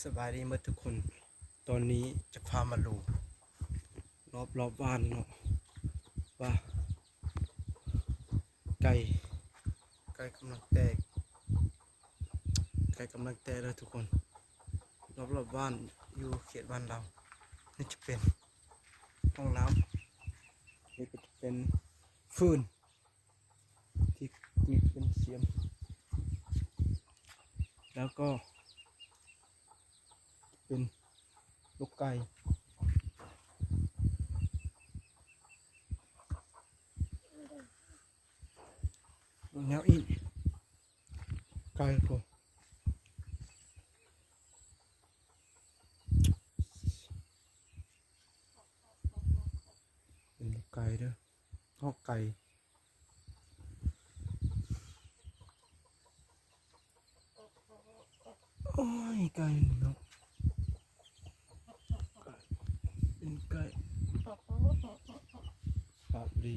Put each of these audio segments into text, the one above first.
ສະບາຍດີໝົດທຸກຄົນ. ຕອນນີ້ຈະພາມາດູລອບໆບ້ານເນາະ ວ່າໄກ່ ໄກ່ກຳລັງແຕກ ໄກ່ກຳລັງແຕກເດີທຸກຄົນ. ລອບໆບ້ານ ຢູ່ເຂດບ້ານລາວ ນີ້ຈະເປັນຫ້ອງນ້ຳ ນີ້ກໍຈະເປັນຟືນ ທີ່ມີເປັນສຽມ ແລ້ວກໍເປັນລູກໄກ່ ແນວອີກ ໄກ່ພຸ້ນ ເປັນລູກໄກ່ເດີ ຮອກໄກ່. ໂອ້ຍ ໄກ່ເນາະ ເປັນໄກ່ ປາກດີ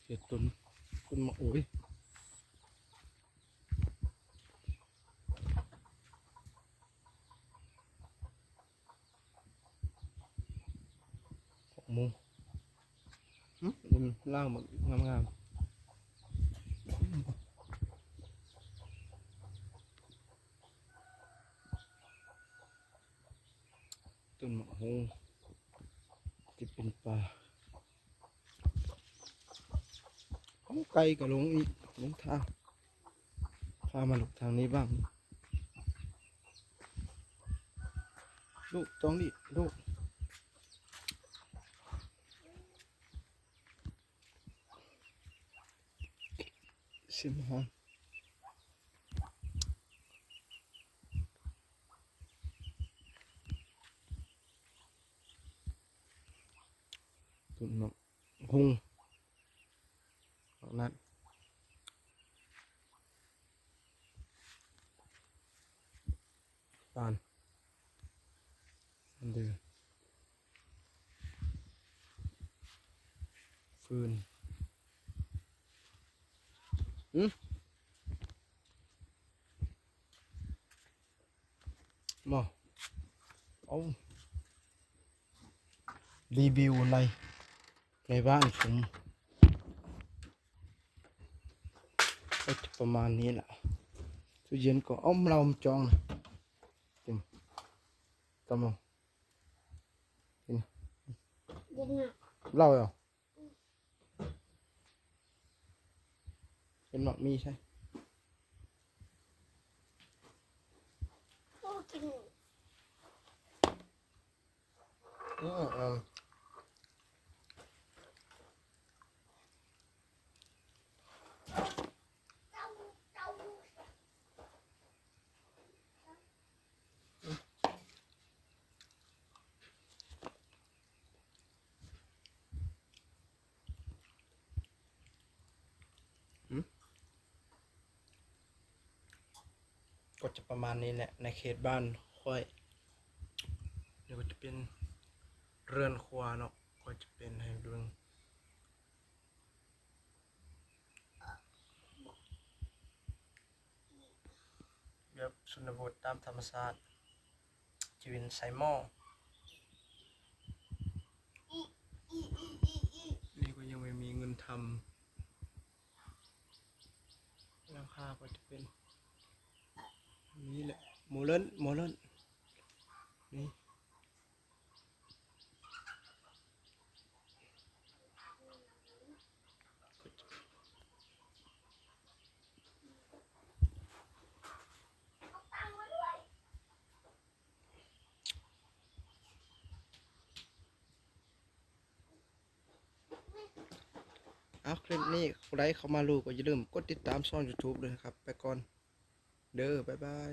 ເຮັດຕົ້ນ ຕົ້ນໝາກ ໂອ້ຍ ໝູ ຫຶ ນີ້ມັນລ່າງບັກງາມໆ ຕົ້ນໝາກໂຮງ ຈະເປັນປ່າ ເອົາ ໄກ່ກໍລົງອີກ ລົງທາງ ພາມາລົງທາງນີ້ບ້າງ. ລູກຕ້ອງນີ້ ລູກ ຊິມຫາ ຕົ້ນໝາກ ຫຸ່ງ ໝາກນັດ ປານ ອັນເດີ ຟືນ ຫຶ ບໍ່ ເອົາ ຣີວິວໃນ ໃນບ້ານຜົມ ກໍຈະປະມານນີ້ລະ. ຕູ້ເຢັນກໍເອົາເຫຼົ້າມາຈອງນະ ເຕັມກຳມະ ເຫັນ ເຢັນນະ ເຫຼົ້າເອົາ ເປັນໝາກມີໃຊ່ ໂອ້ ກິນ ອືມ ອືມ ກໍຈະປະມານນີ້ແຫຼະ ໃນເຂດບ້ານຂ້ອຍ. ນີ້ກໍຈະເປັນເຮືອນຄົວເນາະ ຂ້ອຍຈະເປັນໃຫ້ເບິ່ງ ແບບຊົນນະບົດຕາມທຳມະຊາດ ຈະເປັນໃສ່ໝໍ້. ນີ້ກໍຍັງບໍ່ມີເງິນທຳ ຫຼັງຄາກໍຈະເປັນນີ້ແຫຼະ ໂມເລີນ ໂມເລີນ ນີ້. ເອົາ ຄລິບນີ້ຜູ້ໃດເຂົ້າມາຮູ້ກໍຢ່າລືມກົດຕິດຕາມຊ່ອງຢູທູບດ້ວຍນະຄັບ. ໄປກ່ອນເດີ ບາຍບາຍ.